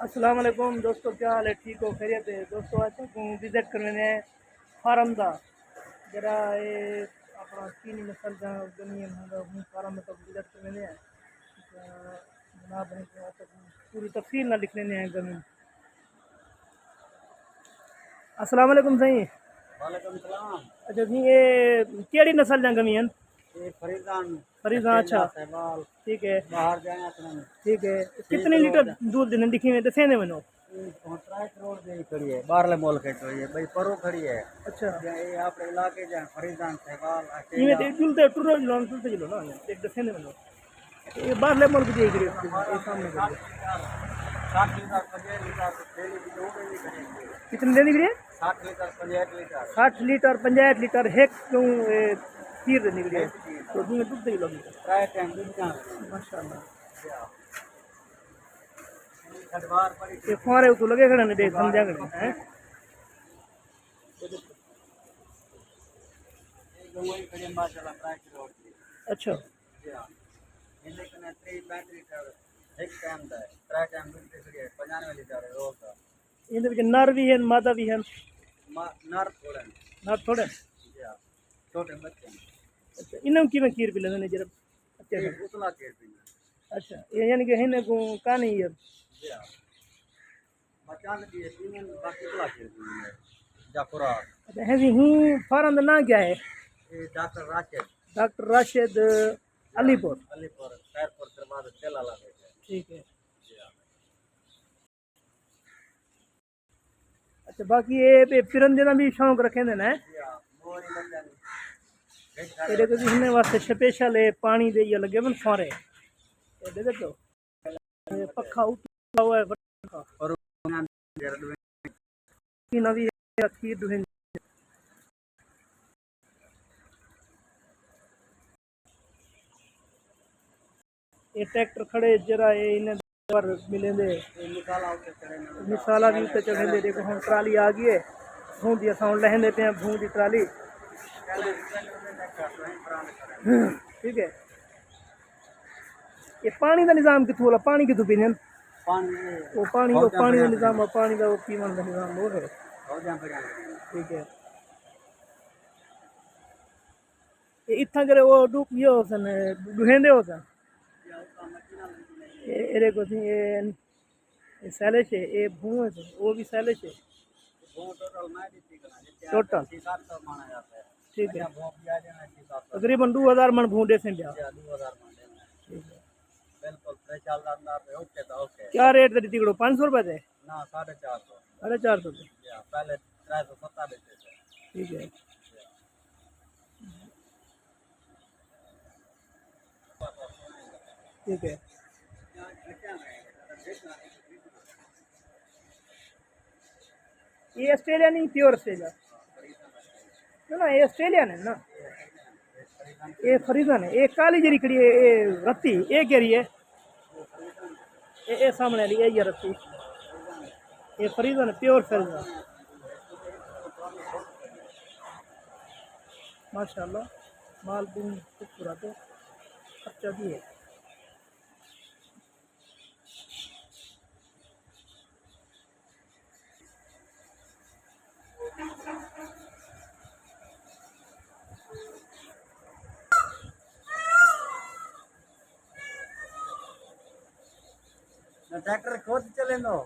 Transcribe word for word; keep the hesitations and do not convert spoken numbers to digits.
السلام علیکم دوستو، کیا حال ہے؟ ٹھیک ہو؟ خیریت ہے؟ دوستو، اچھا، کو وزٹ کرنے ہیں فارم دا، جڑا اے اپنا چینی نسل دا زمین ہوندا، ہوں فارم دا وزٹ کرنے ہیں۔ جناب نے کہا کہ پوری تفصیل نہ لکھ لینے ہیں زمین۔ السلام علیکم سائیں۔ وعلیکم السلام۔ اچھا جی، اے کیڑی نسل دیاں گویاں ہن؟ اے فریزان، فریزان، اچھا۔ سہوال۔ ٹھیک ہے۔ باہر جائیں اپنے۔ ٹھیک ہے۔ ٹھیک کتنے ہے، لیٹر اوکے۔ دودھ دیندے ݙکھیویں ݙسیندے ونڄو۔ اے ہݨ ترائے کروڑ دی کھڑی ہے، باہرلے ملک وچ ہوئی ہے، بھئی پروں کھڑی ہے۔ اچھا۔ یا اے اپنے علاقے جا فریزان، سہوال، ایویں تے اچھا۔ جلدے ٹرو جلو، ٹرتے جلو نا، ایویں تے ݙسیندے ونڄو۔ اے باہرلے ملک دی کھڑی ہے، اے سامݨے کھڑی ہے۔ سٹھ لیٹر، پنجاہ لیٹر ڈیلی دی دو ڈیلی کھڑی ہے۔ کتنے ڈیلی کھڑی ہے؟ سٹھ لیٹر، پنجاہ لیٹر۔ سٹھ لیٹر، پنجاہ لیٹر ہک کوں، اے، کھیر دے نکلے۔ ہک کھیر۔ تو جیویں ݙودھ دی لڳی۔ ترائے ٹائم ݙودھ ݙیندے۔ ماشاءاللہ۔ اے فوارے اتوں لڳے کھڑے نے، ݙیکھ سمجھا کھڑے نے، ہیں؟ اے ڳئیں کھڑے ماشاءاللہ ترائے کروڑ دی۔ اچھا۔ جی ہاں۔ ایندے کنے تریہہ پینٹھ لیٹر ہک ٹائم دا ہے، ترائے ٹائم ݙودھ ݙے کھڑی ہے، پنجانوے لیٹر ہے روز دا۔ ایندے وچ نر وی ہن، مادہ وی ہن؟ ما-، نر تھوڑے ہن۔ نر تھوڑے ہن؟ جی ہاں، چھوٹے بچے ہن۔ اچھا، انہاں کوں کیویں کھیر پلیندے نے جیڑھے بچے اے ہن؟ اتلا کھیر پیندے۔ اچھا، اے یعنی کہ ہن کوں کہانی ہے؟ جی ہاں۔ بچاں دی ہے، پیندے، باقی اتلا کھیر پیندے۔ جا خوراک۔ اچھا، ہیں جی، ہوں فارم دا ناں کیا ہے؟ اے ڈاکٹر راشد۔ ڈاکٹر راشد علی پور۔ علی پور، خیر پور، دروازے تیل والا بیٹھے۔ ٹھیک ہے۔ جی ہاں۔ اچھا، باقی اے، اے پرندے دا وی شوق رکھیندے نے؟ جی ہاں، مور ہی لڳے نے۔ اے ݙیکھو جی، ہنے واسطے سپیشل اے پاݨی دے یا لڳے ون فوارے۔ اے ݙیکھو، اے پکھا اُتے ہوا ہے، پکھا۔ اور انہاں دے ݙوہیں انہاں وی اخیر ݙوہیں۔ اے ٹریکٹر کھڑے جیڑھا اے انہاں دے پر ملیندے۔ اے مسالہ اُتے چڑھے نے۔ مسالہ وی اُتے چڑھیندے، ݙیکھو ہݨ ٹرالی آ ڳئی ہے۔ بھوں دی اساں ہݨ لہندے پئے ہیں، بھوں دی ٹرالی۔ ٹھیک ہے۔ اے پاݨی دا نظام کتھوں والا؟ پاݨی کتھوں پیندن؟ پاݨی اے او پاݨی، او فوجاں پاݨی دا بھریاں نظام، او پاݨی دا او پیوݨ دا نظام او ہے۔ فوجاں بھریاں۔ ٹھیک ہے۔ اے اتھاں جیڑھے او ݙو، ایہ ہوسن، ݙوہیندے ہوسن۔ اے، ایرے کو سی، اے، اے سیلش ہے، اے بھوں ہے، او وی سیلش ہے۔ بھوں ٹوٹل میں ݙتی کنا، جتنے ٹوٹل۔ چھ سات سو مݨ آیا پیا۔ ٹھیک ہے۔ اچھا، بھوں پیا جانا، چھ سات سو۔ تقریباً ݙو ہزار مݨ بھوں ݙیسن پیا۔ جی، ݙو ہزار مݨ ݙینا۔ ٹھیک ہے۔ بالکل فریش حالت اندر پہ، اوکے تاں اوکے۔ کیا ریٹ تے ݙتی کھڑو؟ پنج سو روپے تے؟ نہ، ساڑھے چار سو۔ ساڑھے چار سو تے؟ جی ہاں، پہلے ترے سو ستر ݙتے سے۔ ٹھیک ہے۔ ٹھیک ہے۔ یہ آسٹریلین نہیں، پیور آسٹریلین؟ نہ، نہ، یہ آسٹریلین ہے نا۔ یہ فریزن ہے۔ یہ کالی جیڑھی کھڑی ہے، یہ رتی، یہ کیڑھی ہے؟ اے، اے سامݨے والی، اے، اے رتی۔ اے فریزن، پیور فریزن۔ ماشاءاللہ، مال بہت خوبصورت ہے۔ اچھا بھی ہے۔ ٹریکٹر خود چلیندو۔